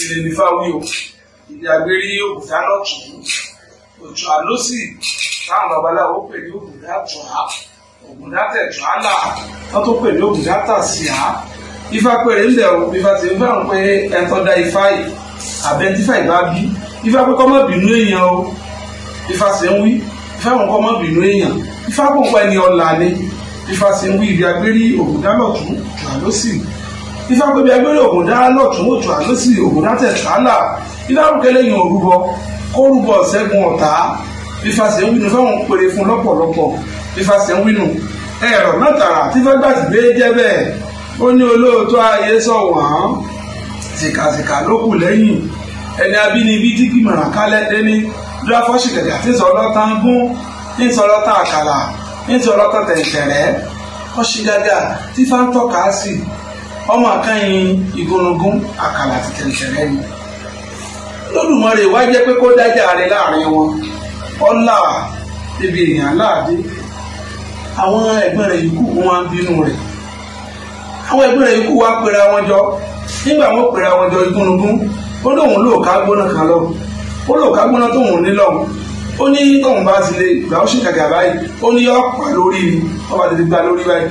Ire ní fáwí o. Ibi agbérí Ògùndá lọ́tún, òtún àlọ́sì táwọn babaláwo pè ní Ògùndá tùá, Ògùndá tẹ̀tùá là, wọ́n tó pè ní Ògùndá tàṣíà. Ifá pèrè ńlẹ̀ o. Ifá ti ń fẹ́ràn pé ẹni tó dá ifá yìí àbẹ̀ntífà ìbá bí ifá pé kọ́ mọ́ bínú èèyàn o. Ifá sì ń wí, ifá wọn kọ́ mọ́ bínú èèyàn. Ifá kò pẹ́ ní ọ̀la ni. Ifá sì ń wí ibi agbérí Ògùndá lọ́tún, òtún àlọ́sì. Ifá pé ibi agbérí Ògùndá lọ́tún, òtún àlọ́sì, Ògùndá tẹ̀tùá là. Ifá kò kẹ́lẹ́ yàn òrúbọ, kó rúbọ ṣẹ́gun ọ̀tá. Ifá sì ń wí nu fáwọn pèrè fún lọ́pọ̀lọpọ̀. Ifá sì ń wí nu ẹ̀rọ náà tààrà tí fẹ́ gbàtí gbé jẹ́ bẹ́ẹ̀. Ó ní olóòótọ́ ayé sọ̀wọ́n, sìkàsìkà ló kù lẹ́yìn. Ẹni abínibí tí gbìmọ̀ràn kálẹ̀ dé ní dúráfọ́sì gàgà tí ń sọ ọlọ́tàn gún, tí ń sọ ọlọ́tàn àkàlà, tí ń sọ ọlọ́tàn tẹ̀ǹtẹ̀rẹ́. Ọ̀ṣìgàgà tí fá ń tọ́ka sí ọmọ àkànyìn ìgúnnugún àkàlà àti tẹ̀ǹtẹ̀rẹ́ ni. Olódùmarè wá jẹ́ pé kó dájà rẹ̀ láàrin wọn. Ọlá ibi èèyàn láàdé. Àwọn ẹ̀gbọ́n rẹ̀ yìí kù wọn á bínú rẹ̀. Àwọn ẹ̀gbọ́n rẹ̀ yìí kù wá pera wọn jọ. Nígbà wọn pera wọn jọ, ìgúnnugún ó lóun lóò ká gbóná kan lọ, ó lóò ká gbóná tóun ní lọ́hùn. Ó ní tóun bá ti lè gbà ó sì gàgà báyìí, ó ní yọ pa lórí ni, wọ́n bá ti gba lórí báyìí.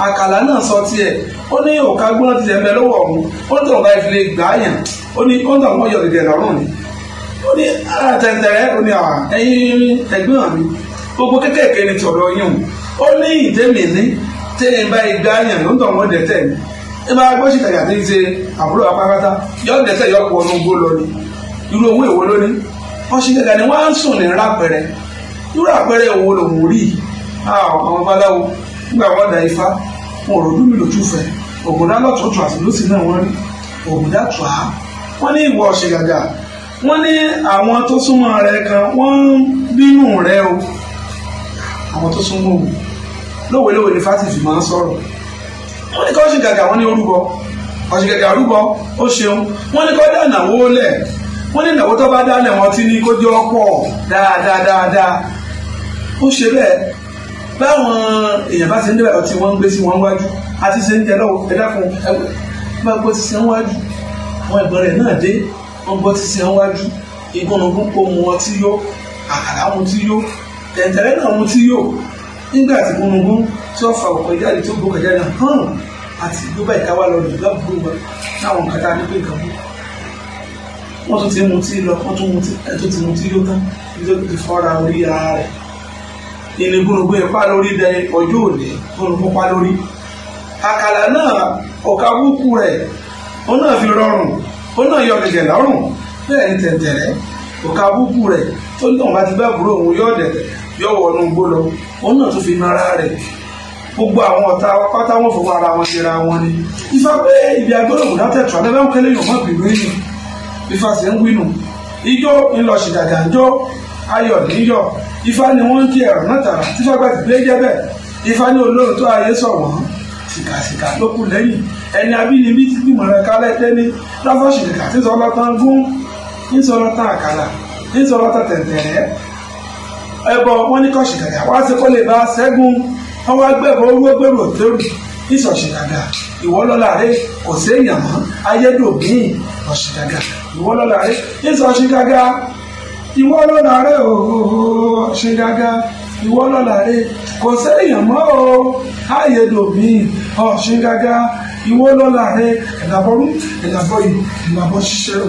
Àkàlà náà sọ tiẹ̀, ó ní òkà gbóná ti tẹ̀ ń bẹ lọ́wọ́ ọ̀hún, ó ní tóun bá fi lè gbà yàn, ó ní ó ń tàn wọ́n yọ gẹ̀gẹ̀ lọ́rùn ni. Ó ní tẹ̀ǹtẹ̀rẹ́, ó ní ẹ̀yin ẹ̀gbọ́n mi, gbogbo kékèké ni tọ̀dọ̀ yín o. Ó ní ìtẹ́mi ní tẹ́yìn báyìí gbà yàn ló ń tàn wọ́n dẹ̀tẹ̀ mi. Ẹ máa gbọ́ sí kàkà tí ń ṣe àbúrò apákátá yọ dẹ́tẹ̀ yọ pọ̀ ọ̀nà gbó lọ ni. Irú owó èwo ló ní? Ọ̀ṣìgàgà ni wọ́n á ń sùn ní rápẹrẹ. Irú àpẹẹrẹ wo lòun rí? Àwọn babaláwo nígbà wọn da ifá, wọn ò ròdú mi lòtú fẹ́. Ògùndá lọ́tọ̀ọ̀tọ̀ àti lósì náà wọ́n rí. Ògùndá tù á. Wọ́n ní ìwọ ọ̀ṣìgàgà. Wọ́n ní àwọn tó súnmọ́ rẹ kan wọ́n ń bínú rẹ o. Àwọn tó súnmọ́ òun. Lówelówe ni Fátìfì máa ń sọ̀rọ̀. Wọ́n ní kọ́ ọ̀ṣìgàgà, wọ́n ní orúbọ. Ọ̀ṣìgàgà rúbọ, ó ṣeun. Wọ́n ní kọ́ dá ìnáwó lẹ̀. Wọ́n ní ìnáwó tó bá dálẹ̀ wọn ti ní kó jẹ́ ọ̀pọ̀ dáadáa dáadáa. Ó ṣe bẹ́ẹ̀. Báwọn èèyàn bá ti ń débẹ̀ ọtí wọ́n ń gbé sí wọn wájú. Àti ṣe ń jẹ lọ́wọ́ ẹ dákun ẹgbẹ́ bá gbọ́ ti ṣe ń wájú. Àwọn ẹ̀gbọ́n rẹ̀ náà dé, wọ́n gbọ́ ti ṣe ń wájú. Ìgúnnugún kó mu ọtí yó, àkàlà mu tí yó, tẹ̀ǹtẹ̀rẹ́ náà mu tí yó. Nígbà tí gúnnugún tí ó fa òkò jáde tó gbókè jáde hàn àti gbóbá ìkáwá lọ lè gbàgbó wọn láwọn nǹkan tá a ní pé nǹkan mú. Wọ́n tún ti mutí lọ, wọ́n tún mutí, ẹ̀ tó ti mutí yó tán, ibi tó ti fọ́ra orí ara rẹ̀. Ìní gúnnugún ipá lórí dẹ ọjọ́ òní, gúnnugún pa lórí. Àkàlà náà ọ̀ka wúkú rẹ̀, òun náà fi rọrùn, òun náà yọ gẹ̀gẹ̀ lọ́rùn. Bẹ́ẹ̀ ni tẹ̀ǹtẹ̀rẹ́, ọ̀ka wúkú rẹ̀ tó ní tóun bá ti bá àbúrò òun yọ dẹ̀tẹ̀ yọ wọnú igbó lọ, òun náà tún fi na ara rẹ̀. Gbogbo àwọn ọ̀tá wa pátá wọn fọwọ́ ara wọn ṣera wọn ni. Ifá pé ibi agbọ́dọ̀ Ògùndá tẹ̀tù alẹ́ báwọn kẹ́lẹ́ yàn má bínú èèyàn. Ifá sì ń wínú. Ijó ńlọ ṣìgàgà ń jó, ayọ̀ níyọ̀. Ifá ni wọ́n ń kí ẹ̀rọ náà tààrà tí Ifá gbàgbé gbé jẹ́ bẹ́ẹ̀. Ifá ní olóòótọ́ ayé sọ̀wọ́n, sìkàsìkà ló kù lẹ́yìn. Ẹni abínibí ti gbìmọ̀ rẹ̀ kálẹ̀ tẹ́ni. Láfọ́ ṣìgàgà tí ń sọ ọlọ́tàn gún, ń sọ ọlọ́tàn àkàlà, ń sọ ọlọ́tàn tẹ̀ǹtẹ̀rẹ́. Ẹbọ wọn ní kọ́ ṣìgàgà wá sí kó lè bá ṣẹ́gun. Wọ́n wá gbẹ̀bọ̀ owó gbèrò tẹ́rù. Ìsọ̀ṣìgàgà ìwọ lọ́la rẹ kò séèyàn mọ́ ayédòbíìn. Ọ̀ṣìgàgà ìwọ lọ́la rẹ. Ìsọ̀ṣìgàgà ìwọ lọ́la rẹ ooo. Ọ̀ṣìgàgà ìwọ lọ́la rẹ kò séèyàn mọ́ o ayédòbíìn. Ọ̀ṣìgàgà ìwọ lọ́la rẹ. Ẹ̀làbọ̀rú ẹ̀làbọ̀ yìí ẹ̀làbọ̀ ṣiṣẹ́ o.